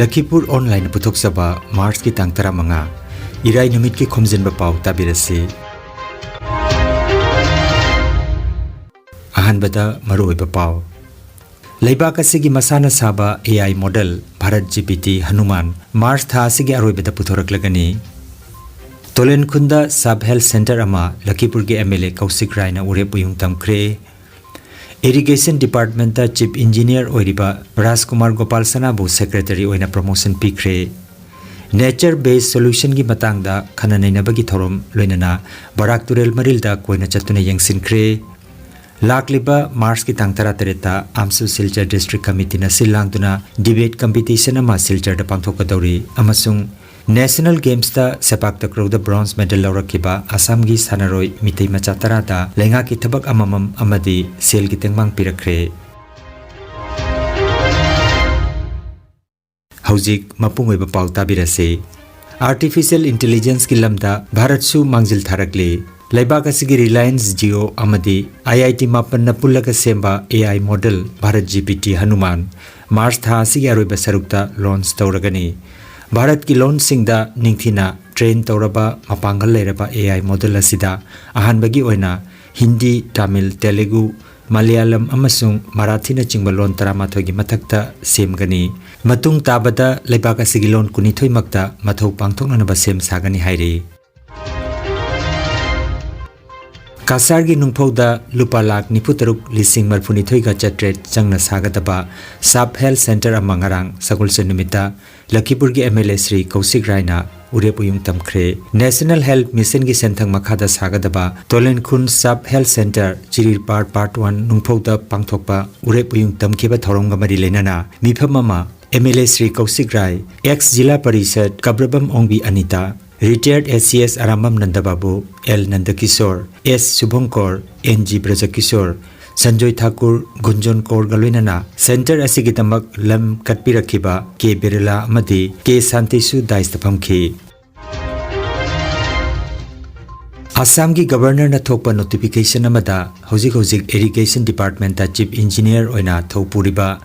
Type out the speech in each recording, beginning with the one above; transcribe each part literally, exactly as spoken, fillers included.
ꯂꯈꯤꯄꯨꯔ ꯑꯣꯟꯂꯥꯏꯟꯅ ꯄꯨꯊꯣꯛꯆꯕ ꯃꯥꯔꯆꯀꯤ ꯇꯥꯡ ꯇꯔꯥꯃꯉꯥ, ꯏꯔꯥꯏ ꯅꯨꯃꯤꯠꯀꯤ ꯈꯣꯝꯖꯤꯟꯕ ꯄꯥꯎ ꯇꯥꯕꯤꯔꯁꯤ꯫ ꯑꯍꯥꯟꯕꯗ ꯃꯔꯨꯑꯣꯏꯕ ꯄꯥꯎ꯫ ꯂꯩꯕꯥꯛ ꯑꯁꯤꯒꯤ ꯃꯁꯥꯅ ꯁꯥꯕ AI model Bharat GPT Hanuman March ꯊꯥ ꯑꯁꯤꯒꯤ ꯑꯔꯣꯏꯕꯗ ꯄꯨꯊꯣꯔꯛꯂꯒꯅꯤ꯫ ꯇꯣꯂꯦꯟꯈꯨꯟꯗ Sub Health Centre ꯑꯃ ꯂꯈꯤꯄꯨꯔꯒꯤ MLA ꯀꯧꯁꯤꯛ ꯔꯥꯏꯅ ꯎꯔꯦꯞ ꯎꯌꯨꯡ ꯇꯝꯈ꯭ꯔꯦ꯫ Irrigation Departmentꯇ Chief Engineer ꯑꯣꯏꯔꯤꯕ ꯔꯥꯖꯀꯨꯃꯥꯔ ꯒꯣꯄꯥꯜ ꯁꯅꯥꯕꯨ Secretary ꯑꯣꯏꯅ promotion ꯄꯤꯈ꯭ꯔꯦ꯫ Nature Based Solutionꯒꯤ ꯃꯇꯥꯡꯗ ꯈꯟꯅ ꯅꯩꯅꯕꯒꯤ ꯊꯧꯔꯝ ꯂꯣꯏꯅꯅ ꯕꯔꯥꯛ ꯇꯨꯔꯦꯜ ꯃꯔꯤꯜꯗ ꯀꯣꯏꯅ ꯆꯠꯇꯨꯅ ꯌꯦꯡꯁꯤꯟꯈ꯭ꯔꯦ꯫ ꯂꯥꯛꯂꯤꯕ ꯃꯥꯔꯆꯀꯤ ꯇꯥꯡ ꯇꯔꯥꯇꯔꯦꯠꯇ AMSU ꯁꯤꯜꯆꯔ District Committeeꯅ ꯁꯤꯜ ꯂꯥꯡꯗꯨꯅ debate competition ꯑꯃ ꯁꯤꯜꯆꯔꯗ ꯄꯥꯡꯊꯣꯛꯀꯗꯧꯔꯤ ꯑꯃꯁꯨꯡ National Gamesꯇ ꯁꯦꯄꯥꯛ ꯇꯀ꯭ꯔꯧꯗ bronze medal ꯂꯧꯔꯛꯈꯤꯕ ꯑꯁꯥꯝꯒꯤ ꯁꯥꯟꯅꯔꯣꯏ ꯃꯤꯇꯩ ꯃꯆꯥ ꯇꯔꯥꯗ ꯂꯩꯉꯥꯛꯀꯤ ꯊꯕꯛ ꯑꯃꯃꯝ ꯑꯃꯗꯤ ꯁꯦꯜꯒꯤ ꯇꯦꯡꯕꯥꯡ ꯄꯤꯔꯛꯈ꯭ꯔꯦ꯫ ꯍꯧꯖꯤꯛ ꯃꯄꯨꯡ ꯑꯣꯏꯕ ꯄꯥꯎ ꯇꯥꯕꯤꯔꯁꯤ꯫ Artificial Intelligenceꯀꯤ ꯂꯝꯗ ꯚꯥꯔꯠꯁꯨ ꯃꯥꯡꯖꯤꯜ ꯊꯥꯔꯛꯂꯤ꯫ ꯂꯩꯕꯥꯛ ꯑꯁꯤꯒꯤ Reliance Jio ꯑꯃꯗꯤ IIT ꯃꯥꯄꯟꯅ ꯄꯨꯜꯂꯒ ꯁꯦꯝꯕ AI model Bharat GPT Hanuman March ꯊꯥ ꯑꯁꯤꯒꯤ ꯑꯔꯣꯏꯕ ꯁꯔꯨꯛꯇ launch ꯇꯧꯔꯒꯅꯤ꯫ ꯚꯥꯔꯠꯀꯤ ꯂꯣꯟꯁꯤꯡꯗ ꯅꯤꯡꯊꯤꯅ train ꯇꯧꯔꯕ ꯃꯄꯥꯡꯒꯜ ꯂꯩꯔꯕ AI model ꯑꯁꯤꯗ ꯑꯍꯥꯟꯕꯒꯤ ꯑꯣꯏꯅ ꯍꯤꯟꯗꯤ, ꯇꯥꯃꯤꯜ, ꯇꯦꯂꯨꯒꯨ, ꯃꯂꯌꯥꯂꯝ ꯑꯃꯁꯨꯡ ꯃꯔꯥꯊꯤꯅꯆꯤꯡꯕ ꯂꯣꯟ ꯇꯔꯥꯃꯥꯊꯣꯏꯒꯤ ꯃꯊꯛꯇ ꯁꯦꯝꯒꯅꯤ꯫ ꯃꯇꯨꯡ ꯇꯥꯕꯗ ꯂꯩꯕꯥꯛ ꯑꯁꯤꯒꯤ ꯂꯣꯟ ꯀꯨꯟꯅꯤꯊꯣꯏꯃꯛꯇ ꯃꯊꯧ ꯄꯥꯡꯊꯣꯛꯅꯅꯕ ꯁꯦꯝ ꯁꯥꯒꯅꯤ ꯍꯥꯏꯔꯤ꯫ ꯀꯁꯥꯔꯒꯤ ꯅꯨꯡꯐꯧꯗ ꯂꯨꯄꯥ ꯂꯥꯈ ꯅꯤꯐꯨ ꯇꯔꯨꯛ ꯂꯤꯁꯤꯡ ꯃꯔꯤꯐꯨꯅꯤꯊꯣꯏꯒ ꯆꯥꯇ꯭ꯔꯦꯠ ꯆꯪꯅ ꯁꯥꯒꯗꯕ Sub Health Centre ꯑꯃ ꯉꯔꯥꯡ ꯁꯒꯣꯜꯁꯦꯟ ꯅꯨꯃꯤꯠꯇ ꯂꯈꯤꯄꯨꯔꯒꯤ MLA ꯁ꯭ꯔꯤ ꯀꯧꯁꯤꯛ ꯔꯥꯏꯅ ꯎꯔꯦꯞ ꯎꯌꯨꯡ ꯇꯝꯈ꯭ꯔꯦ꯫ National Health Missionꯒꯤ ꯁꯦꯟꯊꯪ ꯃꯈꯥꯗ ꯁꯥꯒꯗꯕ ꯇꯣꯂꯦꯟꯈꯨꯟ Sub Health Centre ꯆꯤꯔꯤꯔꯄꯥꯔ Part One ꯅꯨꯡꯐꯧꯗ ꯄꯥꯡꯊꯣꯛꯄ ꯎꯔꯦꯞ ꯎꯌꯨꯡ ꯇꯝꯈꯤꯕ ꯊꯧꯔꯝꯒ ꯃꯔꯤ ꯂꯩꯅꯅ ꯃꯤꯐꯝ ꯑꯃ MLA ꯁ꯭ꯔꯤ ꯀꯧꯁꯤꯛ ꯔꯥꯏ, Ex ꯖꯤꯂꯥ ꯄꯔꯤꯁꯗ ꯀꯕ꯭ꯔꯕꯝ ꯑꯣꯡꯕꯤ Anita, Retired ACS Arambam ꯅꯟꯗꯕꯥꯕꯨ, L ꯅꯟꯗꯀꯤꯁꯣꯔ, S ꯁꯨꯚꯪꯀꯣꯔ, N G ꯕ꯭ꯔꯖꯀꯤꯁꯣꯔ, Sanjoy Thakur, ꯒꯨꯟꯖꯣꯟ Koraga ꯂꯣꯏꯅꯅ centre ꯑꯁꯤꯒꯤꯗꯃꯛ ꯂꯝ ꯀꯠꯄꯤꯔꯛꯈꯤꯕ ꯀꯦ ꯕꯤꯔꯂꯥ ꯑꯃꯗꯤ ꯀꯦ ꯁꯥꯟꯇꯤꯁꯨ dais ꯐꯝꯈꯤ꯫ ꯑꯁꯥꯝꯒꯤ Governorꯅ ꯊꯣꯛꯄ notification ꯑꯃꯗ ꯍꯧꯖꯤꯛ ꯍꯧꯖꯤꯛ Irrigation Departmentꯇ Chief Engineer ꯑꯣꯏꯅ ꯊꯧ ꯄꯨꯔꯤꯕ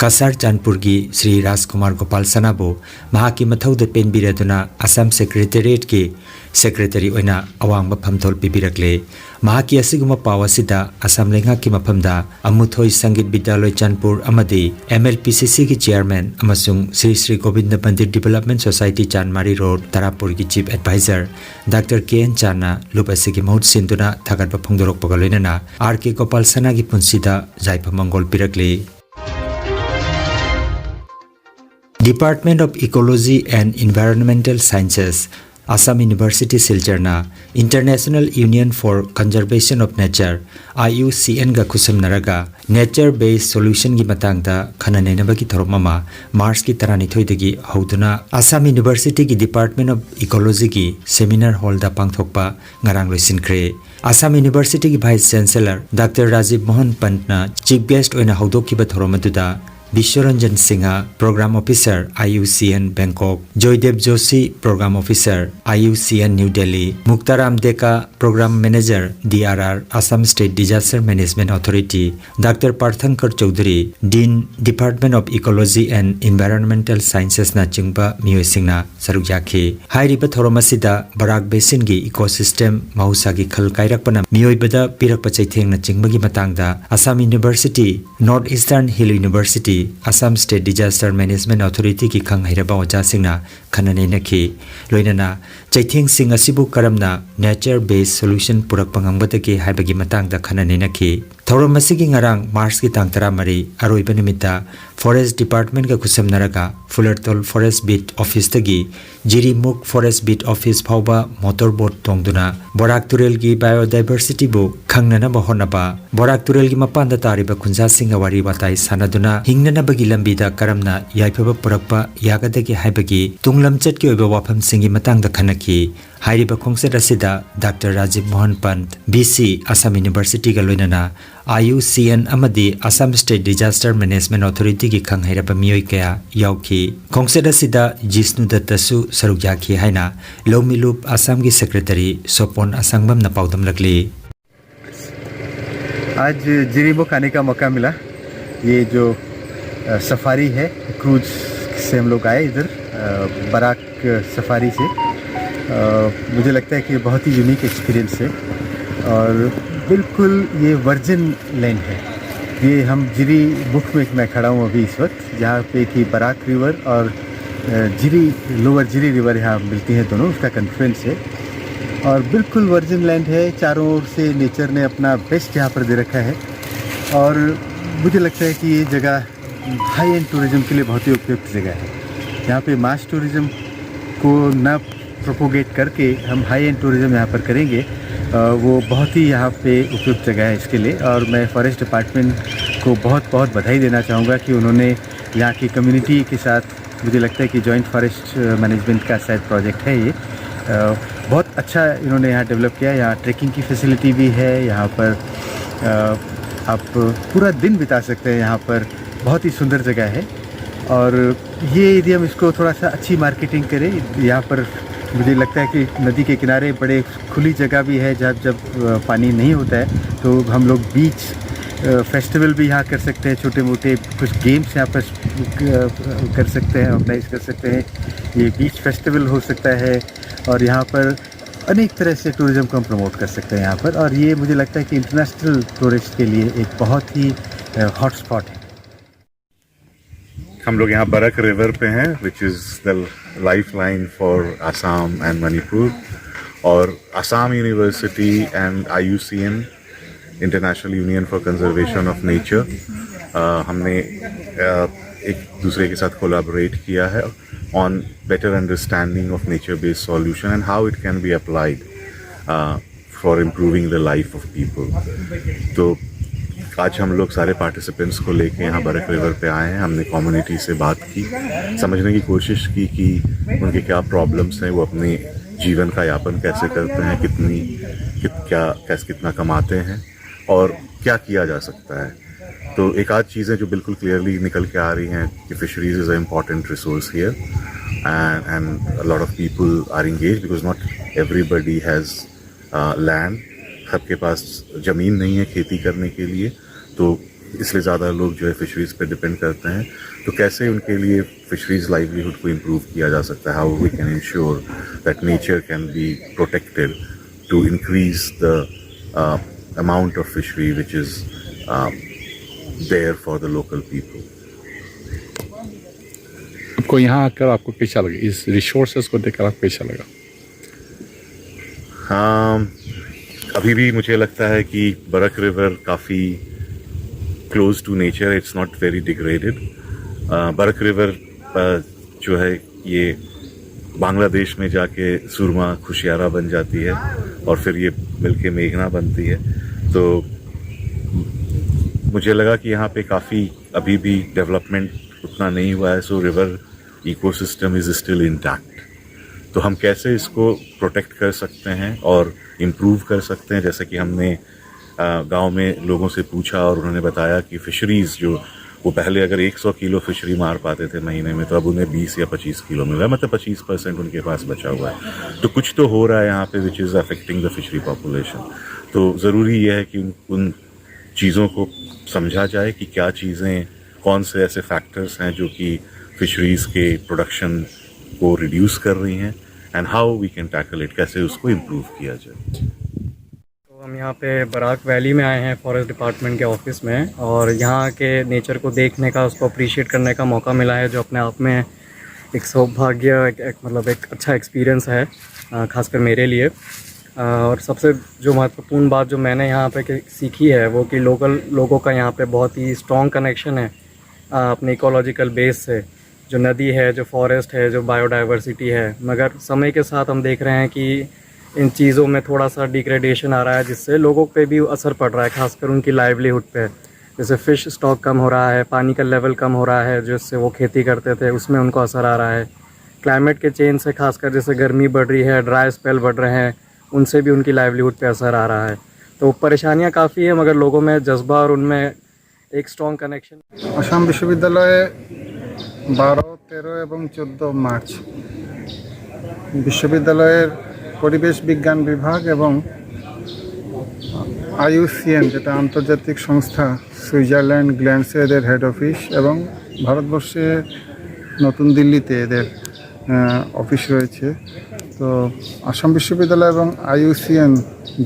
ꯀꯁꯥꯔ ꯆꯥꯟꯄꯨꯔꯒꯤ ꯁ꯭ꯔꯤ ꯔꯥꯖꯀꯨꯃꯥꯔ ꯒꯣꯄꯥꯜ ꯁꯅꯥꯕꯨ ꯃꯍꯥꯛꯀꯤ ꯃꯊꯧꯗ ꯄꯦꯟꯕꯤꯔꯗꯨꯅ ꯑꯁꯥꯝ ꯁꯦꯀ꯭ꯔꯦꯇꯦꯔꯤꯌꯦꯠꯀꯤ ꯁꯦꯀ꯭ꯔꯦꯇꯔꯤ ꯑꯣꯏꯅ ꯑꯋꯥꯡꯕ ꯐꯝꯗꯣꯜ ꯄꯤꯕꯤꯔꯛꯂꯦ꯫ ꯃꯍꯥꯛꯀꯤ ꯑꯁꯤꯒꯨꯝꯕ ꯄꯥꯎ ꯑꯁꯤꯗ ꯑꯁꯥꯝ ꯂꯩꯉꯥꯛꯀꯤ ꯃꯐꯝꯗ ꯑꯃꯨꯊꯣꯏ ꯁꯪꯒꯤꯠ ꯕꯤꯗ꯭ꯌꯥꯂꯣꯏ ꯆꯥꯟꯄꯨꯔ ꯑꯃꯗꯤ ꯑꯦꯝ ꯑꯦꯜ ꯄꯤ ꯁꯤ ꯁꯤꯒꯤ ꯆꯤꯌꯔꯃꯦꯟ ꯑꯃꯁꯨꯡ Shri Shri Govind Mandir development society Chanmari road ꯇꯔꯥꯄꯨꯔꯒꯤ chief adviser doctor K N ꯆꯥꯟꯅ ꯂꯨꯞ ꯑꯁꯤꯒꯤ ꯃꯍꯨꯠ ꯁꯤꯟꯗꯨꯅ ꯊꯥꯒꯠꯄ ꯐꯣꯡꯗꯣꯔꯛꯄꯒ ꯂꯣꯏꯅꯅ ꯑꯥꯔ ꯀꯦ ꯒꯣꯄꯥꯜ ꯁꯅꯥꯒꯤ ꯄꯨꯟꯁꯤꯗ ꯌꯥꯏꯐ ꯃꯪꯒꯣꯜ ꯄꯤꯔꯛꯂꯤ꯫ Department of Ecology and Environmental Sciences, Assam University ꯁꯤꯜꯆꯔꯅ International Union for Conservation of Nature, I U C N ꯒ ꯈꯨꯠꯁꯝꯅꯔꯒ nature based solution ꯒꯤ ꯃꯇꯥꯡꯗ ꯈꯟꯅ ꯅꯩꯅꯕꯒꯤ ꯊꯧꯔꯝ ꯑꯃ ꯃꯥꯔꯆꯀꯤ ꯇꯔꯥꯅꯤꯊꯣꯏꯗꯒꯤ ꯍꯧꯗꯨꯅ ꯑꯁꯥꯝ ꯌꯨꯅꯤꯚꯔꯁꯤꯇꯤꯒꯤ Department of Ecology ꯒꯤ seminar hall ꯗ ꯄꯥꯡꯊꯣꯛꯄ ꯉꯔꯥꯡ ꯂꯣꯏꯁꯤꯟꯈ꯭ꯔꯦ꯫ ꯑꯁꯥꯝ ꯌꯨꯅꯤꯚꯔꯁꯤꯇꯤꯒꯤ vice chancellor doctor Rajib Mohan ꯄꯟꯠꯅ ꯆꯤꯐ ꯒꯦꯁ꯭ꯠ ꯑꯣꯏꯅ ꯍꯧꯗꯣꯛꯈꯤꯕ ꯊꯧꯔꯝ ꯑꯗꯨꯗ Biswaranjan Singha, programme officer, I U C N Bangkok, Joydeb Joshi, programme officer, I U C N new Delhi, Muktaram Deka, programme manager, D R R, Assam state disaster management authority, doctor Parthankar Choudhury, dean, Department of Ecology and Environmental Sciences ꯅꯆꯤꯡꯕ ꯃꯤꯑꯣꯏꯁꯤꯡꯅ ꯁꯔꯨꯛ ꯌꯥꯈꯤ꯫ ꯍꯥꯏꯔꯤꯕ ꯊꯧꯔꯝ ꯑꯁꯤꯗ ꯕꯔꯥꯛ ꯕꯦꯁꯤꯟꯒꯤ ecosystem, ꯃꯍꯧꯁꯥꯒꯤ ꯈꯜ ꯀꯥꯏꯔꯛꯄꯅ ꯃꯤꯑꯣꯏꯕꯗ ꯄꯤꯔꯛꯄ ꯆꯩꯊꯦꯡꯅꯆꯤꯡꯕꯒꯤ ꯃꯇꯥꯡꯗ Assam university, North Eastern Hill University, Assam State Disaster Management Authority ꯒꯤ ꯈꯪ ꯍꯩꯔꯕ ꯑꯣꯖꯥꯁꯤꯡꯅ ꯈꯟꯅ ꯅꯩꯅꯈꯤ꯫ ꯂꯣꯏꯅꯅ ꯆꯩꯊꯦꯡꯁꯤꯡ ꯑꯁꯤꯕꯨ ꯀꯔꯝꯅ nature based solution ꯄꯨꯔꯛꯄ ꯉꯝꯒꯗꯒꯦ ꯍꯥꯏꯕꯒꯤ ꯃꯇꯥꯡꯗ ꯈꯟꯅ ꯅꯩꯅꯈꯤ꯫ ꯊꯧꯔꯝ ꯑꯁꯤꯒꯤ ꯉꯔꯥꯡ ꯃꯥꯔꯆꯀꯤ ꯇꯥꯡ ꯇꯔꯥꯃꯔꯤ, ꯑꯔꯣꯏꯕ ꯅꯨꯃꯤꯠꯇ ꯐꯣꯔꯦꯁ꯭ꯠ ꯗꯤꯄꯥꯔꯠꯃꯦꯟꯠꯀ ꯈꯨꯠꯁꯝꯅꯔꯒ ꯐꯨꯂꯔꯇꯣꯜ ꯐꯣꯔꯦꯁ꯭ꯠ ꯕꯤꯠ ꯑꯣꯐꯤꯁꯇꯒꯤ ꯖꯤꯔꯤꯃꯨꯛ ꯐꯣꯔꯦꯁ꯭ꯠ ꯕꯤꯠ ꯑꯣꯐꯤꯁ ꯐꯥꯎꯕ ꯃꯣꯇꯣꯔ ꯕꯣꯠ ꯇꯣꯡꯗꯨꯅ ꯕꯣꯔꯥꯛ ꯇꯨꯔꯦꯜꯒꯤ ꯕꯥꯏꯑꯣꯗꯥꯏꯚꯔꯁꯤꯇꯤꯕꯨ ꯈꯪꯅꯅꯕ ꯍꯣꯠꯅꯕ, ꯕꯣꯔꯥꯛ ꯇꯨꯔꯦꯜꯒꯤ ꯃꯄꯥꯟꯗ ꯇꯥꯔꯤꯕ ꯈꯨꯟꯖꯥꯁꯤꯡꯒ ꯋꯥꯔꯤ ꯋꯥꯇꯥꯏ ꯁꯥꯟꯅꯗꯨꯅ ꯍꯤꯡꯅꯅꯕꯒꯤ ꯂꯝꯕꯤꯗ ꯀꯔꯝꯅ ꯌꯥꯏꯐꯕ ꯄꯨꯔꯛꯄ ꯌꯥꯒꯗꯒꯦ ꯍꯥꯏꯕꯒꯤ ꯇꯨꯡ ꯂꯝꯆꯠꯀꯤ ꯑꯣꯏꯕ ꯋꯥꯐꯝꯁꯤꯡꯒꯤ ꯃꯇꯥꯡꯗ ꯈꯟꯅꯈꯤ꯫ ꯍꯥꯏꯔꯤꯕ ꯈꯣꯡꯆꯠ ꯑꯁꯤꯗ doctor Rajib Mohan ꯄꯟꯠ, V C, Assam ꯌꯨꯅꯤꯚꯔꯁꯤꯇꯤꯒ ꯂꯣꯏꯅꯅ I U C N ꯑꯃꯗꯤ Assam State Disaster Management Authority ꯒꯤ ꯈꯪ ꯍꯩꯔꯕ ꯃꯤꯑꯣꯏ ꯀꯌꯥ ꯌꯥꯎꯈꯤ꯫ ꯈꯣꯡꯆꯠ ꯑꯁꯤꯗ ꯖꯤꯁꯅꯨ ꯗꯠꯇꯁꯨ ꯁꯔꯨꯛ ꯌꯥꯈꯤ ꯍꯥꯏꯅ ꯂꯧꯃꯤꯂꯨꯞ ꯑꯁꯥꯝꯒꯤ ꯁꯦꯀ꯭ꯔꯦꯇꯔꯤ ꯁꯣꯄꯣꯟ ꯑꯁꯥꯡꯕꯝꯅ ꯄꯥꯎꯗꯝꯂꯛꯂꯤ꯫ आज जिरीमुख आने का मौका मिला। ये जो सफारी है, क्रूज से हम लोग आए इधर, बराक सफारी से। मुझे लगता है कि बहुत ही यूनिक एक्सपीरियंस है और बिल्कुल ये वर्जिन लैंड है। ये हम जिरी मुख में मैं खड़ा हूँ अभी इस वक्त, जहाँ पे कि बराक रिवर और जिरी, लोअर जिरी रिवर यहाँ मिलती हैं दोनों, उसका कन्फ्लुएंस है। और बिल्कुल वर्जिन लैंड है, चारों ओर से नेचर ने अपना बेस्ट यहाँ पर दे रखा है। और मुझे लगता है कि ये जगह हाई एंड टूरिज्म के लिए बहुत ही उपयुक्त जगह है। यहाँ पे मास टूरिज्म को ना प्रोपोगेट करके हम हाई एंड टूरिज्म यहाँ पर करेंगे। वो बहुत ही यहाँ पे उपयुक्त जगह है इसके लिए, और मैं फॉरेस्ट डिपार्टमेंट को बहुत बहुत बधाई देना चाहूँगा कि उन्होंने यहाँ की कम्युनिटी के साथ, मुझे लगता है कि जॉइंट फॉरेस्ट मैनेजमेंट का शायद प्रोजेक्ट है ये, बहुत अच्छा इन्होंने यहाँ डेवलप किया है। यहाँ ट्रेकिंग की फैसिलिटी भी है, यहाँ पर आप पूरा दिन बिता सकते हैं यहाँ पर। बहुत ही सुंदर जगह है। और ये यदि हम इसको थोड़ा सा अच्छी मार्केटिंग करें, यहाँ पर मुझे लगता है कि नदी के किनारे बड़े खुली जगह भी है, जब जब पानी नहीं होता है तो हम लोग बीच फेस्टिवल भी यहाँ कर सकते हैं, छोटे मोटे कुछ गेम्स यहाँ पर कर सकते हैं, ऑर्गेनाइज कर सकते हैं। ये बीच फेस्टिवल हो सकता है और यहाँ पर अनेक तरह से टूरिज्म को हम प्रमोट कर सकते हैं यहाँ पर। और ये मुझे लगता है कि इंटरनेशनल टूरिस्ट के लिए एक बहुत ही हॉट स्पॉट है। हम लोग यहाँ बरक रिवर पे हैं, which is the lifeline for Assam and Manipur, और Assam University and I U C N, International Union for Conservation of Nature, हमने एक दूसरे के साथ कोलैबोरेट किया है on better understanding of nature based solution and how it can be applied for improving the life of people. तो आज हम लोग सारे पार्टिसिपेंट्स को लेके यहाँ बरक रिवर पे आए हैं। हमने कम्युनिटी से बात की, समझने की कोशिश की कि उनके क्या प्रॉब्लम्स हैं, वो अपने जीवन का यापन कैसे करते हैं, कितनी कित क्या कैसे कितना कमाते हैं और क्या किया जा सकता है। तो एक आध चीज़ें जो बिल्कुल क्लियरली निकल के आ रही हैं कि fisheries is a important resource here and and lot of people are engaged because not everybody has land, सबके पास ज़मीन नहीं है खेती करने के लिए। तो इसलिए ज़्यादा लोग जो है फिशरीज पे डिपेंड करते हैं। तो कैसे उनके लिए फिशरीज लाइवलीहुड को इम्प्रूव किया जा सकता है, how we can ensure that nature can be protected to increase the amount of fishery which is there for the local people. आपको यहाँ आकर आपको कैसा लगा, इस रिसोर्सेज को देखकर आपको कैसा लगा? हाँ, अभी भी मुझे लगता है कि बरक रिवर काफ़ी close to nature, it's not very degraded. Barak river जो है ये बांग्लादेश में जाके सुरमा खुशियारा बन जाती है और फिर ये मिलके मेघना बनती है। तो मुझे लगा कि यहाँ पे काफ़ी अभी भी डेवलपमेंट उतना नहीं हुआ है, so river ecosystem is still intact। तो हम कैसे इसको प्रोटेक्ट कर सकते हैं और इम्प्रूव कर सकते हैं, जैसे कि हमने गांव में लोगों से पूछा और उन्होंने बताया कि फिशरीज जो वो पहले अगर एक सौ किलो फिशरी मार पाते थे महीने में, तो अब उन्हें बीस या पच्चीस किलो मिल रहा है, मतलब पच्चीस परसेंट उनके पास बचा हुआ है। तो कुछ तो हो रहा है यहाँ पे which is affecting the fishery population। तो ज़रूरी यह है कि उन, उन चीज़ों को समझा जाए कि क्या चीज़ें, कौन से ऐसे फैक्टर्स हैं जो कि फिशरीज के प्रोडक्शन को रिड्यूस कर रही हैं, and how we can tackle it, कैसे उसको इम्प्रूव किया जाए। तो हम यहाँ पे बराक वैली में आए हैं फॉरेस्ट डिपार्टमेंट के ऑफिस में, और यहाँ के नेचर को देखने का, उसको अप्रिशिएट करने का मौका मिला है, जो अपने आप में एक सौभाग्य, एक, एक मतलब एक अच्छा एक्सपीरियंस है, खासकर मेरे लिए। और सबसे जो महत्वपूर्ण बात जो मैंने यहाँ पे सीखी है वो कि लोकल लोगों का यहाँ पे बहुत ही स्ट्रॉन्ग कनेक्शन है अपने इकोलॉजिकल बेस से। जो नदी है, जो फॉरेस्ट है, जो बायोडाइवर्सिटी है, मगर समय के साथ हम देख रहे हैं कि इन चीज़ों में थोड़ा सा डिग्रेडेशन आ रहा है, जिससे लोगों पे भी असर पड़ रहा है, खासकर उनकी लाइवलीहुड पे। जैसे फ़िश स्टॉक कम हो रहा है, पानी का लेवल कम हो रहा है, जिससे वो खेती करते थे, उसमें उनको असर आ रहा है। क्लाइमेट के चेंज से, खासकर जैसे गर्मी बढ़ रही है, ड्राई स्पेल बढ़ रहे हैं, उनसे भी उनकी लाइवलीहुड पे असर आ रहा है। तो परेशानियाँ काफ़ी है, मगर लोगों में जज्बा और उनमें एक स्ट्रॉन्ग कनेक्शन। আসাম বিশ্ববিদ্যালয়ে বারো, তেরো এবং চোদ্দ মার্চ বিশ্ববিদ্যালয়ের পরিবেশ বিজ্ঞান বিভাগ এবং আইইউসিএন, যেটা আন্তর্জাতিক সংস্থা, সুইজারল্যান্ড গ্ল্যান্ডসে এদের হেড অফিস এবং ভারতবর্ষে নতুন দিল্লিতে এদের অফিস রয়েছে। তো আসাম বিশ্ববিদ্যালয় এবং আইইউসিএন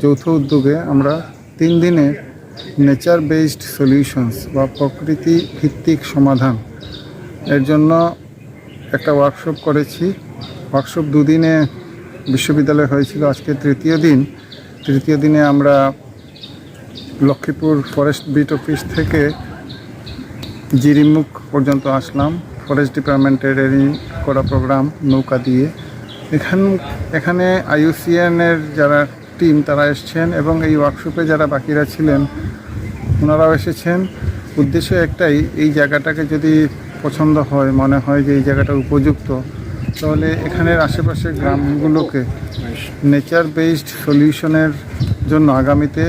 যৌথ উদ্যোগে আমরা তিন দিনের নেচার বেসড সলিউশনস বা প্রকৃতি ভিত্তিক সমাধান এর জন্য একটা ওয়ার্কশপ করেছি। ওয়ার্কশপ দুদিনে বিশ্ববিদ্যালয়ে হয়েছিল। আজকে তৃতীয় দিন। তৃতীয় দিনে আমরা লক্ষ্মীপুর ফরেস্ট বিট অফিস থেকে জিরিমুখ পর্যন্ত আসলাম। ফরেস্ট ডিপার্টমেন্টের এরই করা প্রোগ্রাম নৌকা দিয়ে। এখান এখানে আইইউসিএন এর যারা টিম, তারা এসছেন এবং এই ওয়ার্কশপে যারা বাকিরা ছিলেন, ওনারাও এসেছেন। উদ্দেশ্য একটাই, এই জায়গাটাকে যদি পছন্দ হয়, মনে হয় যে এই জায়গাটা উপযুক্ত, তাহলে এখানের আশেপাশের গ্রামগুলোকে নেচার বেসড সলিউশনের জন্য আগামীতে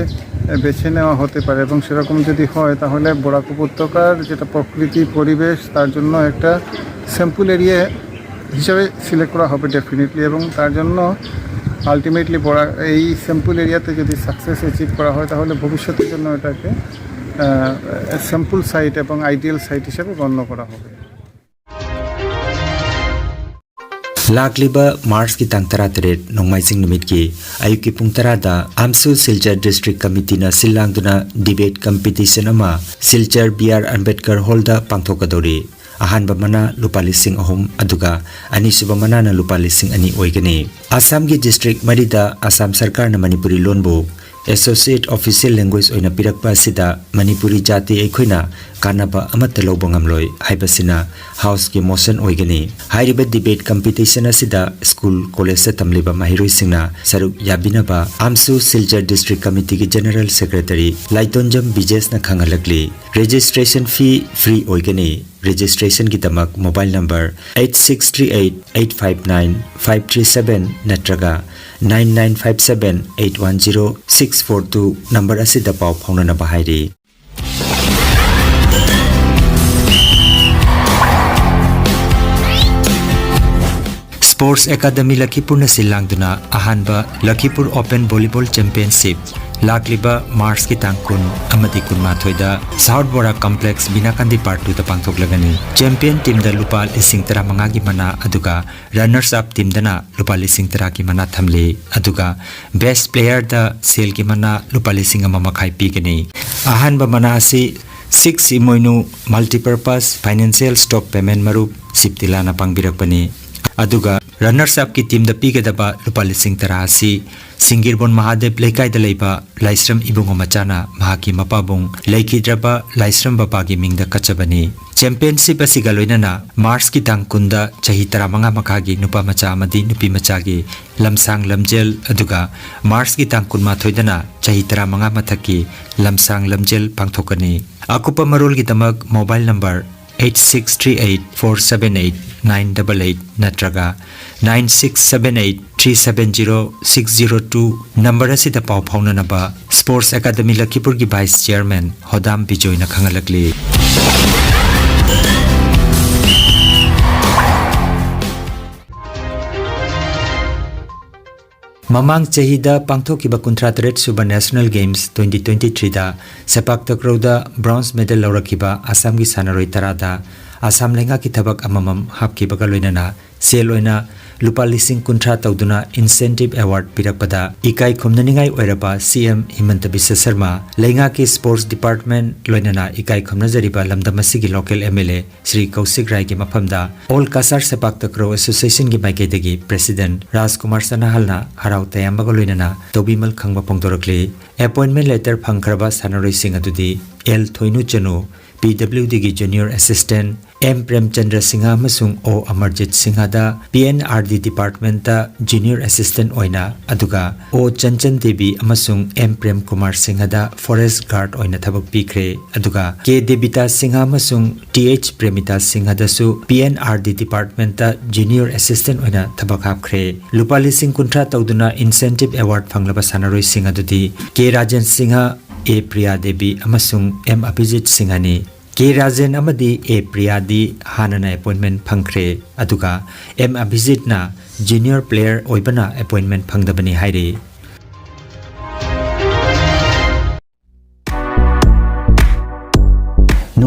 বেছে নেওয়া হতে পারে। এবং সেরকম যদি হয়, তাহলে বরাক উপত্যকার যেটা প্রকৃতি পরিবেশ, তার জন্য একটা স্যাম্পল এরিয়া হিসাবে সিলেক্ট করা হবে ডেফিনেটলি। এবং তার জন্য আলটিমেটলি বরাক, এই স্যাম্পল এরিয়াতে যদি সাকসেস অ্যাচিভ করা হয়, তাহলে ভবিষ্যতের জন্য এটাকে স্যাম্পল সাইট এবং আইডিয়াল সাইট হিসাবে গণ্য করা হবে। ꯂꯥꯛꯂꯤꯕ ꯃꯥꯔꯆꯀꯤ ꯇꯥꯡ ꯇꯔꯥꯇꯔꯦꯠ, ꯅꯣꯡꯃꯥꯏꯖꯤꯡ ꯅꯨꯃꯤꯠꯀꯤ ꯑꯌꯨꯛꯀꯤ ꯄꯨꯡ ꯇꯔꯥꯗ ꯑꯥꯝꯁꯨ ꯁꯤꯜꯆꯔ ꯗꯤꯁꯇ꯭ꯔꯤꯛ ꯀꯃꯤꯇꯤꯅ ꯁꯤꯜ ꯂꯥꯡꯗꯨꯅ ꯗꯤꯕꯦꯠ ꯀꯝꯄꯤꯇꯤꯁꯟ ꯑꯃ ꯁꯤꯜꯆꯔ ꯕꯤ ꯑꯥꯔ ꯑꯝꯕꯦꯗꯀꯔ ꯍꯣꯜꯗ ꯄꯥꯡꯊꯣꯛꯀꯗꯧꯔꯤ꯫ ꯑꯍꯥꯟꯕ ꯃꯅꯥ ꯂꯨꯄꯥ ꯂꯤꯁꯤꯡ ꯑꯍꯨꯝ, ꯑꯗꯨꯒ ꯑꯅꯤꯁꯨꯕ ꯃꯅꯥꯅ ꯂꯨꯄꯥ ꯂꯤꯁꯤꯡ ꯑꯅꯤ ꯑꯣꯏꯒꯅꯤ꯫ ꯑꯁꯥꯝꯒꯤ ꯗꯤꯁꯇ꯭ꯔꯤꯛ ꯃꯔꯤꯗ ꯑꯁꯥꯝ ꯁꯔꯀꯥꯔꯅ ꯃꯅꯤꯄꯨꯔꯤ ꯂꯣꯟꯕꯨ ꯑꯦꯁꯣꯁꯤꯌꯦꯠ ꯑꯣꯐꯤꯁꯤꯌꯦꯜ ꯂꯦꯡꯒ꯭ꯋꯦꯖ ꯑꯣꯏꯅ ꯄꯤꯔꯛꯄ ꯑꯁꯤꯗ ꯃꯅꯤꯄꯨꯔꯤ ꯖꯥꯇꯤ ꯑꯩꯈꯣꯏꯅ ꯀꯥꯟꯅꯕ ꯑꯃꯠꯇ ꯂꯧꯕ ꯉꯝꯂꯣꯏ ꯍꯥꯏꯕꯁꯤꯅ ꯍꯥꯎꯁꯀꯤ ꯃꯣꯁꯟ ꯑꯣꯏꯒꯅꯤ꯫ ꯍꯥꯏꯔꯤꯕ ꯗꯤꯕꯦꯠ ꯀꯝꯄꯤꯇꯤꯁꯟ ꯑꯁꯤꯗ ꯁ꯭ꯀꯨꯜ, ꯀꯣꯂꯦꯖꯇ ꯇꯝꯂꯤꯕ ꯃꯍꯩꯔꯣꯏꯁꯤꯡꯅ ꯁꯔꯨꯛ ꯌꯥꯕꯤꯅꯕ ꯑꯥꯝꯁꯨ ꯁꯤꯜꯆꯔ ꯗꯤꯁꯇ꯭ꯔꯤꯛ ꯀꯃꯤꯇꯤꯒꯤ ꯖꯦꯅꯔꯦꯜ ꯁꯦꯀ꯭ꯔꯦꯇꯔꯤ ꯂꯥꯏꯇꯣꯟꯖꯝ ꯕꯤꯖꯦꯁꯅ ꯈꯪꯍꯜꯂꯛꯂꯤ꯫ ꯔꯦꯖꯤꯁꯇ꯭ꯔꯦꯁꯟ ꯐꯤ ꯐ꯭ꯔꯤ ꯑꯣꯏꯒꯅꯤ꯫ ꯔꯦꯖꯤꯁꯇ꯭ꯔꯦꯁꯟꯒꯤꯗꯃꯛ mobile number eight six three eight eight five nine five three seven ꯅꯠꯇ꯭ꯔꯒ nine nine five seven eight one zero six four two number ꯑꯁꯤꯗ ꯄꯥꯎ ꯐꯥꯎꯅꯅꯕ ꯍꯥꯏꯔꯤ꯫ ꯁ꯭ꯄꯣꯔꯠꯁ ꯑꯦꯀꯥꯗꯃꯤ ꯂꯈꯤꯄꯨꯔꯅ ꯁꯤꯜ ꯂꯥꯡꯗꯨꯅ ꯑꯍꯥꯟꯕ ꯂꯈꯤꯄꯨꯔ ꯑꯣꯄꯟ ꯚꯣꯂꯤꯕꯣꯜ ꯆꯦꯝꯄꯤꯌꯟꯁꯤꯞ ꯂꯥꯛꯂꯤꯕ ꯃꯥꯔꯆꯀꯤ ꯇꯥꯡ ꯀꯨꯟ ꯑꯃꯗꯤ ꯀꯨꯟꯃꯥꯊꯣꯏꯗ ꯁꯥꯎꯠ ꯕꯣꯔꯥ ꯀꯝꯄ꯭ꯂꯦꯛꯁ ꯕꯤꯅꯥꯀꯥꯟꯗꯤ ꯄꯥꯔꯠ ꯇꯨꯗ ꯄꯥꯡꯊꯣꯛꯂꯒꯅꯤ꯫ ꯆꯦꯝꯄꯤꯌꯟ ꯇꯤꯝꯗ ꯂꯨꯄꯥ ꯂꯤꯁꯤꯡ ꯇꯔꯥꯃꯉꯥꯒꯤ ꯃꯅꯥ, ꯑꯗꯨꯒ ꯔꯟꯅꯔꯁ ꯑꯞ ꯇꯤꯝꯗꯅ ꯂꯨꯄꯥ ꯂꯤꯁꯤꯡ ꯇꯔꯥꯒꯤ ꯃꯅꯥ ꯊꯝꯂꯤ꯫ ꯑꯗꯨꯒ ꯕꯦꯁ ꯄ꯭ꯂꯦꯌꯔꯗ ꯁꯦꯜꯒꯤ ꯃꯅꯥ ꯂꯨꯄꯥ ꯂꯤꯁꯤꯡ ꯑꯃ ꯃꯈꯥꯏ ꯄꯤꯒꯅꯤ꯫ ꯑꯍꯥꯟꯕ ꯃꯅꯥ ꯑꯁꯤ ꯁꯤꯛꯁ ꯏꯃꯣꯏꯅꯨ ꯃꯜꯇꯤꯄꯔꯄꯁ ꯐꯥꯏꯅꯥꯟꯁꯤꯌꯦꯜ ꯁ꯭ꯇꯣꯛ ꯄꯦꯃꯦꯟ ꯃꯔꯨꯞ ꯁꯤꯞꯇꯤꯂꯥꯅ ꯄꯥꯡꯕꯤꯔꯛꯄꯅꯤ꯫ ꯑꯗꯨꯒ ꯔꯟꯅꯔꯁ ꯑꯞꯀꯤ ꯇꯤꯝꯗ ꯄꯤꯒꯗꯕ ꯂꯨꯄꯥ ꯂꯤꯁꯤꯡ ꯇꯔꯥ ꯑꯁꯤ ꯁꯤꯡꯒꯤꯔꯕꯣꯟ ꯃꯍꯥꯗꯦꯕ ꯂꯩꯀꯥꯏꯗ ꯂꯩꯕ ꯂꯥꯏꯁ꯭ꯔꯝ ꯏꯕꯨꯡꯉꯣ ꯃꯆꯥꯅ ꯃꯍꯥꯛꯀꯤ ꯃꯄꯥꯕꯨꯡ ꯂꯩꯈꯤꯗ꯭ꯔꯕ ꯂꯥꯏꯁ꯭ꯔꯝ ꯕꯕꯥꯒꯤ ꯃꯤꯡꯗ ꯀꯠꯆꯕꯅꯤ꯫ ꯆꯦꯝꯄꯤꯌꯟꯁꯤꯞ ꯑꯁꯤꯒ ꯂꯣꯏꯅꯅ ꯃꯥꯔꯆꯀꯤ ꯇꯥꯡ ꯀꯨꯟꯗ ꯆꯍꯤ ꯇꯔꯥꯃꯉꯥ ꯃꯈꯥꯒꯤ ꯅꯨꯄꯥ ꯃꯆꯥ ꯑꯃꯗꯤ ꯅꯨꯄꯤ ꯃꯆꯥꯒꯤ ꯂꯝꯁꯥꯡ ꯂꯝꯖꯦꯜ, ꯑꯗꯨꯒ ꯃꯥꯔꯆꯀꯤ ꯇꯥꯡ ꯀꯨꯟꯃꯥꯊꯣꯏꯗꯅ ꯆꯍꯤ ꯇꯔꯥꯃꯉꯥ ꯃꯊꯛꯀꯤ ꯂꯝꯁꯥꯡ ꯂꯝꯖꯦꯜ ꯄꯥꯡꯊꯣꯛꯀꯅꯤ꯫ ꯑꯀꯨꯞꯄ ꯃꯔꯣꯜꯒꯤꯗꯃꯛ mobile number eight six three eight four seven eight nine double eight ꯅꯠꯇ꯭ꯔꯒ nine six seven eight three seven zero six zero two number ꯑꯁꯤꯗ ꯄꯥꯎ ꯐꯥꯎꯅꯅꯕ ꯁ꯭ꯄꯣꯔꯠꯁ ꯑꯦꯀꯥꯗꯃꯤ ꯂꯈꯤꯄꯨꯔꯒꯤ ꯚꯥꯏꯁ ꯆꯤꯌꯔꯃꯦꯟ ꯍꯣꯗꯥꯝ ꯕꯤꯖꯣꯏꯅ ꯈꯪꯍꯜꯂꯛꯂꯤ꯫ ꯃꯃꯥꯡ ꯆꯍꯤꯗ ꯄꯥꯡꯊꯣꯛꯈꯤꯕ ꯀꯨꯟꯊ꯭ꯔꯥ ꯇꯔꯦꯠ ꯁꯨꯕ ꯅꯦꯁꯅꯦꯜ ꯒꯦꯝꯁ twenty twenty threeꯗ ꯁꯦꯄꯥꯛ ꯇꯀ꯭ꯔꯧꯗ ꯕ꯭ꯔꯣꯟꯖ ꯃꯦꯗꯜ ꯂꯧꯔꯛꯈꯤꯕ ꯑꯁꯥꯝꯒꯤ ꯁꯥꯟꯅꯔꯣꯏ ꯇꯔꯥꯗ ꯑꯁꯥꯝ ꯂꯩꯉꯥꯛꯀꯤ ꯊꯕꯛ ꯑꯃꯃꯝ ꯍꯥꯞꯈꯤꯕꯒ ꯂꯣꯏꯅꯅ ꯁꯦꯜ ꯑꯣꯏꯅ ꯂꯨꯄꯥ ꯂꯤꯁꯤꯡ ꯀꯨꯟꯊ꯭ꯔꯥ ꯇꯧꯗꯨꯅ ꯏꯟꯁꯦꯟꯇꯤꯚ ꯑꯦꯋꯥꯔꯗ ꯄꯤꯔꯛꯄꯗ ꯏꯀꯥꯏ ꯈꯨꯝꯅꯅꯤꯡꯉꯥꯏ ꯑꯣꯏꯔꯕ ꯁꯤ ꯑꯦꯝ ꯍꯤꯃꯟꯇ ꯕꯤꯁ꯭ꯋ ꯁꯔꯃ, ꯂꯩꯉꯥꯛꯀꯤ ꯁ꯭ꯄꯣꯔꯠꯁ ꯗꯤꯄꯥꯔꯠꯃꯦꯟꯠ ꯂꯣꯏꯅꯅ ꯏꯀꯥꯏ ꯈꯨꯝꯅꯖꯔꯤꯕ ꯂꯝꯗꯝ ꯑꯁꯤꯒꯤ local M L A Shri Kaushik ꯔꯥꯏꯒꯤ ꯃꯐꯝꯗ ꯑꯣꯜ ꯀꯁꯥꯔ ꯁꯦꯄꯥꯛ ꯇꯀ꯭ꯔꯧ ꯑꯦꯁꯣꯁꯤꯌꯦꯁꯟꯒꯤ ꯃꯥꯏꯀꯩꯗꯒꯤ ꯄ꯭ꯔꯦꯁꯤꯗꯦꯟꯠ ꯔꯥꯖꯀꯨꯃꯥꯔ ꯁꯅꯥꯍꯜꯅ ꯍꯔꯥꯎ ꯇꯌꯥꯝꯕꯒ ꯂꯣꯏꯅꯅ ꯇꯧꯕꯤꯃꯜ ꯈꯪꯕ ꯐꯣꯡꯗꯣꯔꯛꯂꯤ꯫ ꯑꯦꯄꯣꯏꯟꯃꯦꯟꯠ ꯂꯦꯇꯔ ꯐꯪꯈ꯭ꯔꯕ ꯁꯥꯟꯅꯔꯣꯏꯁꯤꯡ ꯑꯗꯨꯗꯤ L Thoinu Chanu, P W ꯗꯤꯒꯤ junior assistant M Premchandra Singh ꯑꯃꯁꯨꯡ ꯑꯣ ꯑꯃꯔꯖꯤꯠ ꯁꯤꯡꯍꯗ ꯄꯤ ꯑꯦꯟ ꯑꯥꯔ ꯗꯤ ꯗꯤꯄꯥꯔꯠꯃꯦꯟꯠꯇ ꯖꯨꯅꯤꯌꯔ ꯑꯦꯁꯤꯁꯇꯦꯟꯠ ꯑꯣꯏꯅ, ꯑꯗꯨꯒ ꯑꯣ ꯆꯟꯆꯟ ꯗꯦꯕꯤ ꯑꯃꯁꯨꯡ ꯑꯦꯝ ꯄ꯭ꯔꯦꯝ ꯀꯨꯃꯥꯔ ꯁꯤꯡꯍꯗ ꯐꯣꯔꯦꯁꯠ ꯒꯥꯔꯗ ꯑꯣꯏꯅ ꯊꯕꯛ ꯄꯤꯈ꯭ꯔꯦ꯫ ꯑꯗꯨꯒ ꯀꯦ ꯗꯦꯕꯤꯇꯥ ꯁꯤꯡꯍ ꯑꯃꯁꯨꯡ ꯇꯤ ꯑꯩꯆ ꯄ꯭ꯔꯦꯃꯤꯇꯥ ꯁꯤꯡꯍꯗꯁꯨ ꯄꯤ ꯑꯦꯟ ꯑꯥꯔ ꯗꯤ ꯗꯤꯄꯥꯔꯠꯃꯦꯟꯠꯇ ꯖꯨꯅꯤꯌꯔ ꯑꯦꯁꯤꯁꯇꯦꯟꯠ ꯑꯣꯏꯅ ꯊꯕꯛ ꯍꯥꯞꯈ꯭ꯔꯦ꯫ ꯂꯨꯄꯥ ꯂꯤꯁꯤꯡ ꯀꯨꯟꯊ꯭ꯔꯥ ꯇꯧꯗꯨꯅ ꯏꯟꯁꯦꯟꯇꯤꯚ ꯑꯦꯋꯥꯔꯗ ꯐꯪꯂꯕ ꯁꯥꯟꯅꯔꯣꯏꯁꯤꯡ ꯑꯗꯨꯗꯤ ꯀꯦ ꯔꯥꯖꯦꯟ ꯁꯤꯡꯍ, ꯑꯦ ꯄ꯭ꯔꯤꯌꯥ ꯗꯦꯕꯤ ꯑꯃꯁꯨꯡ ꯑꯦꯝ ꯑꯚꯤꯖꯤꯠ ꯁꯤꯡꯍꯅꯤ꯫ ꯀꯦ ꯔꯥꯖꯦꯟ ꯑꯃꯗꯤ ꯑꯦ ꯄ꯭ꯔꯤꯌꯥꯗꯤ ꯍꯥꯟꯅꯅ ꯑꯦꯄꯣꯏꯟꯃꯦꯟꯠ ꯐꯪꯈ꯭ꯔꯦ, ꯑꯗꯨꯒ ꯑꯦꯝ ꯑꯚꯤꯖꯤꯠꯅ ꯖꯨꯅꯤꯌꯔ ꯄ꯭ꯂꯦꯌꯔ ꯑꯣꯏꯕꯅ ꯑꯦꯄꯣꯏꯟꯃꯦꯟꯠ ꯐꯪꯗꯕꯅꯤ ꯍꯥꯏꯔꯤ꯫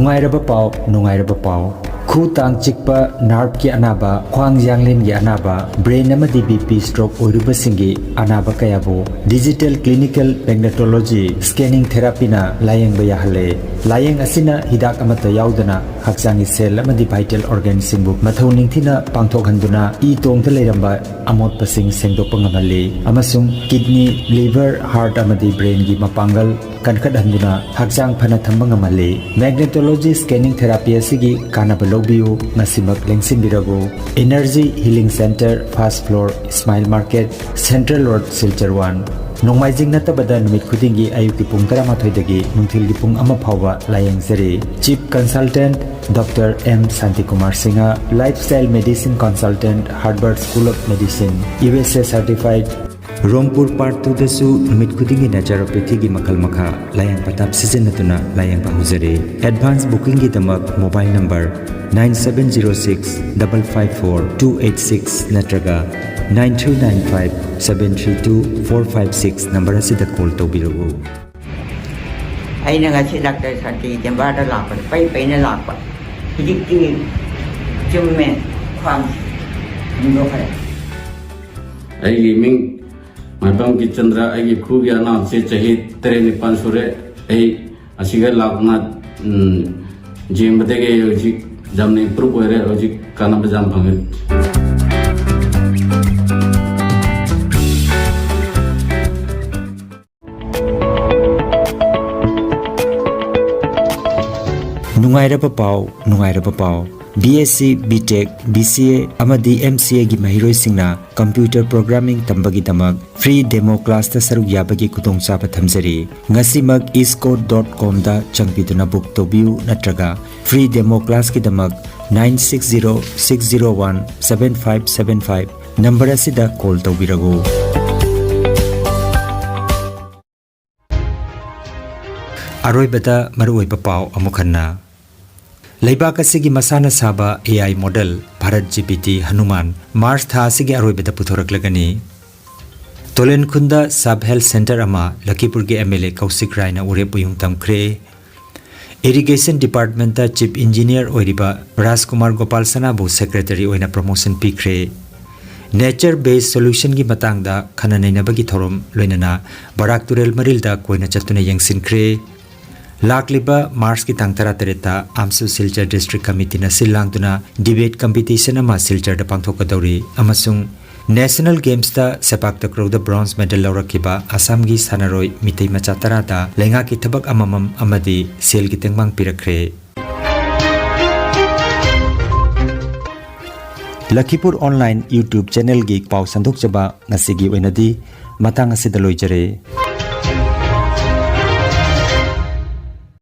ꯅꯨꯡꯉꯥꯏꯔꯕ ꯄꯥꯎ, ꯅꯨꯡꯉꯥꯏꯔꯕ ꯄꯥꯎ꯫ ꯈꯨ ꯇꯥꯡ ꯆꯤꯛꯄ, ꯅꯥꯔꯚꯀꯤ ꯑꯅꯥꯕ, ꯈ꯭ꯋꯥꯡ ꯌꯥꯡꯂꯦꯟꯒꯤ ꯑꯅꯥꯕ, ꯕ꯭ꯔꯦꯟ ꯑꯃꯗꯤ ꯕꯤ ꯄꯤ ꯁ꯭ꯇ꯭ꯔꯣꯛ ꯑꯣꯏꯔꯨꯕꯁꯤꯡꯒꯤ ꯑꯅꯥꯕ ꯀꯌꯥꯕꯨ ꯗꯤꯖꯤꯇꯦꯜ ꯀ꯭ꯂꯤꯅꯤꯀꯦꯜ ꯃꯦꯒꯅꯦꯇꯣꯂꯣꯖꯤ ꯁ꯭ꯀꯦꯅꯤꯡ ꯊꯦꯔꯥꯄꯤꯅ ꯂꯥꯌꯦꯡꯕ ꯌꯥꯍꯜꯂꯦ꯫ ꯂꯥꯌꯦꯡ ꯑꯁꯤꯅ ꯍꯤꯗꯥꯛ ꯑꯃꯠꯇ ꯌꯥꯎꯗꯅ ꯍꯛꯆꯥꯡꯒꯤ ꯁꯦꯜ ꯑꯃꯗꯤ ꯚꯥꯏꯇꯦꯜ ꯑꯣꯔꯒꯥꯟꯁꯤꯡꯕꯨ ꯃꯊꯧ ꯅꯤꯡꯊꯤꯅ ꯄꯥꯡꯊꯣꯛꯍꯟꯗꯨꯅ ꯏ ꯇꯣꯡꯗ ꯂꯩꯔꯝꯕ ꯑꯃꯣꯠꯄꯁꯤꯡ ꯁꯦꯡꯗꯣꯛꯄ ꯉꯝꯍꯜꯂꯤ ꯑꯃꯁꯨꯡ ꯀꯤꯗꯅꯤ, ꯂꯤꯚꯔ, ꯍꯥꯔꯠ ꯑꯃꯗꯤ ꯕ꯭ꯔꯦꯟꯒꯤ ꯃꯄꯥꯡꯒꯜ ꯀꯟꯈꯠꯍꯟꯗꯨꯅ ꯍꯛꯆꯥꯡ ꯐꯅ ꯊꯝꯕ ꯉꯝꯍꯜꯂꯤ꯫ ꯃꯦꯒꯅꯦꯇꯣꯂꯣꯖꯤ ꯁ꯭ꯀꯦꯅꯤꯡ ꯊꯦꯔꯥꯄꯤ ꯑꯁꯤꯒꯤ ꯀꯥꯟꯅꯕ ꯂꯧꯕꯤꯌꯨ, ꯉꯁꯤꯃꯛ ꯂꯦꯡꯁꯤꯟꯕꯤꯔꯕꯨ꯫ Energy healing centre, first floor, Ismail market, central road, Silchar one. ꯅꯣꯡꯃꯥꯏꯖꯤꯡ ꯅꯠꯇꯕꯗ ꯅꯨꯃꯤꯠ ꯈꯨꯗꯤꯡꯒꯤ ꯑꯌꯨꯛꯀꯤ ꯄꯨꯡ ꯇꯔꯥꯃꯥꯊꯣꯏꯗꯒꯤ ꯅꯨꯡꯊꯤꯜꯒꯤ ꯄꯨꯡ ꯑꯃ ꯐꯥꯎꯕ ꯂꯥꯌꯦꯡꯖꯔꯤ꯫ Chief consultant doctor M Shantikumar Singh, lifestyle medicine consultant, Harvard school of medicine, U S A certified. Rangpur part ꯇꯨꯗꯁꯨ ꯅꯨꯃꯤꯠ ꯈꯨꯗꯤꯡꯒꯤ ꯅꯦꯆꯔꯣꯄꯦꯊꯤꯒꯤ ꯃꯈꯜ ꯃꯈꯥ ꯂꯥꯌꯦꯡ ꯄꯊꯥꯞ ꯁꯤꯖꯤꯟꯅꯗꯨꯅ ꯂꯥꯌꯦꯡꯕ ꯍꯧꯖꯔꯤ꯫ ꯑꯦꯗꯚꯥꯟꯁ ꯕꯨꯀꯤꯡꯒꯤꯗꯃꯛ mobile number nine seven zero six double five four two eight six ꯅꯠꯇ꯭ꯔꯒ nine three nine five seven three two four five six number ꯑꯁꯤꯗ ꯀꯣꯜ ꯇꯧꯕꯤꯔꯛꯎ꯫ ꯑꯩꯅ ꯉꯁꯤ ꯗꯥꯛꯇꯔ ꯁꯥꯟꯇꯤ ꯆꯦꯝꯕꯥꯔꯗ ꯂꯥꯛꯄꯗ ꯄꯩ ꯄꯩꯅ ꯂꯥꯛꯄ꯫ ꯍꯧꯖꯤꯛꯇꯤ ꯆꯨꯝꯃꯦ, ꯈ꯭ꯋꯥꯡ ꯍꯟꯗꯣꯛꯈ꯭ꯔꯦ꯫ ꯑꯩꯒꯤ ꯃꯤꯡ ꯃꯥꯏꯕꯝ ꯀꯤꯆꯟꯗ꯭ꯔ, ꯑꯩꯒꯤ ꯈꯨꯒꯤ ꯑꯅꯥꯕꯁꯦ ꯆꯍꯤ ꯇꯔꯦꯠ ꯅꯤꯄꯥꯜ ꯁꯨꯔꯦ꯫ ꯑꯩ ꯑꯁꯤꯒ ꯂꯥꯛꯅ, ꯎꯝ, ꯌꯦꯡꯕꯗꯒꯤ ꯑꯩ ꯍꯧꯖꯤꯛ ꯌꯥꯝꯅ ꯏꯝꯄ꯭ꯔꯨꯞ ꯑꯣꯏꯔꯦ, ꯍꯧꯖꯤꯛ ꯀꯥꯟꯅꯕ ꯌꯥꯝ ꯐꯪꯉꯦ꯫ ꯅꯨꯡꯉꯥꯏꯔꯕ ꯄꯥꯎ, ꯅꯨꯡꯉꯥꯏꯔꯕ ꯄꯥꯎ꯫ ꯕꯤ ꯑꯦꯁ ꯁꯤ, ꯕꯤ ꯇꯦꯛ, ꯕꯤ ꯁꯤ ꯑꯦ ꯑꯃꯗꯤ ꯑꯦꯝ ꯁꯤ ꯑꯦꯒꯤ ꯃꯍꯩꯔꯣꯏꯁꯤꯡꯅ ꯀꯝꯄ꯭ꯌꯨꯇꯔ ꯄ꯭ꯔꯣꯒ꯭ꯔꯥꯃꯤꯡ ꯇꯝꯕꯒꯤꯗꯃꯛ ꯐ꯭ꯔꯤ ꯗꯦꯃꯣ ꯀ꯭ꯂꯥꯁꯇ ꯁꯔꯨꯛ ꯌꯥꯕꯒꯤ ꯈꯨꯗꯣꯡꯆꯥꯕ ꯊꯝꯖꯔꯤ꯫ ꯉꯁꯤꯃꯛ ꯏꯁꯀꯣꯠ ꯗꯣꯠ ꯀꯣꯝꯗ ꯆꯪꯕꯤꯗꯨꯅ ꯕꯨꯛ ꯇꯧꯕꯤꯌꯨ ꯅꯠꯇ꯭ꯔꯒ ꯐ꯭ꯔꯤ ꯗꯦꯃꯣ ꯀ꯭ꯂꯥꯁꯀꯤꯗꯃꯛ nine six zero six zero one seven five seven five number ꯑꯁꯤꯗ ꯀꯣꯜ ꯇꯧꯕꯤꯔꯛꯎ꯫ ꯑꯔꯣꯏꯕꯗ ꯃꯔꯨꯑꯣꯏꯕ ꯄꯥꯎ ꯑꯃꯨꯛ ꯍꯟꯅ꯫ ꯂꯩꯕꯥꯛ ꯑꯁꯤꯒꯤ ꯃꯁꯥꯅ ꯁꯥꯕ A I model Bharat G P T Hanuman March ꯊꯥ ꯑꯁꯤꯒꯤ ꯑꯔꯣꯏꯕꯗ ꯄꯨꯊꯣꯔꯛꯂꯒꯅꯤ꯫ ꯇꯣꯂꯦꯟꯈꯨꯟꯗ ꯁꯕ ꯍꯦꯜꯊ ꯁꯦꯟꯇꯔ ꯑꯃ ꯂꯈꯤꯄꯨꯔꯒꯤ ꯑꯦꯝ ꯑꯦꯜ ꯑꯦ ꯀꯧꯁꯤꯛ ꯔꯥꯏꯅ ꯎꯔꯦꯞ ꯎꯌꯨꯡ ꯊꯝꯈ꯭ꯔꯦ꯫ Irrigation Departmentꯇ Chief Engineer ꯑꯣꯏꯔꯤꯕ ꯔꯥꯖꯀꯨꯃꯥꯔ ꯒꯣꯄꯥꯜ ꯁꯅꯥꯕꯨ Secretary ꯑꯣꯏꯅ promotion ꯄꯤꯈ꯭ꯔꯦ꯫ Nature Based Solutionꯒꯤ ꯃꯇꯥꯡꯗ ꯈꯟꯅ ꯅꯩꯅꯕꯒꯤ ꯊꯧꯔꯝ ꯂꯣꯏꯅꯅ ꯕꯔꯥꯛ ꯇꯨꯔꯦꯜ ꯃꯔꯤꯜꯗ ꯀꯣꯏꯅ ꯆꯠꯇꯨꯅ ꯌꯦꯡꯁꯤꯟꯈ꯭ꯔꯦ꯫ ꯂꯥꯛꯂꯤꯕ Marchꯀꯤ ꯇꯥꯡ ꯇꯔꯥꯇꯔꯦꯠꯇ AMSU Silchar District Committeeꯅ ꯁꯤꯜ ꯂꯥꯡꯗꯨꯅ debate competition ꯑꯃ ꯁꯤꯜꯆꯔꯗ ꯄꯥꯡꯊꯣꯛꯀꯗꯧꯔꯤ ꯑꯃꯁꯨꯡ National Gamesꯇ ꯁꯦꯄꯥꯛ ꯇꯀ꯭ꯔꯧꯗ bronze medal ꯂꯧꯔꯛꯈꯤꯕ ꯑꯁꯥꯝꯒꯤ ꯁꯥꯟꯅꯔꯣꯏ ꯃꯤꯇꯩ ꯃꯆꯥ ꯇꯔꯥꯗ ꯂꯩꯉꯥꯛꯀꯤ ꯊꯕꯛ ꯑꯃꯃꯝ ꯑꯃꯗꯤ ꯁꯦꯜꯒꯤ ꯇꯦꯡꯕꯥꯡ ꯄꯤꯔꯛꯈ꯭ꯔꯦ꯫ ꯂꯈꯤꯄꯨꯔ Online YouTube channelꯒꯤ ꯄꯥꯎ ꯁꯟꯗꯣꯛꯆꯕ ꯉꯁꯤꯒꯤ ꯑꯣꯏꯅꯗꯤ ꯃꯇꯥꯡ ꯑꯁꯤꯗ ꯂꯣꯏꯖꯔꯦ꯫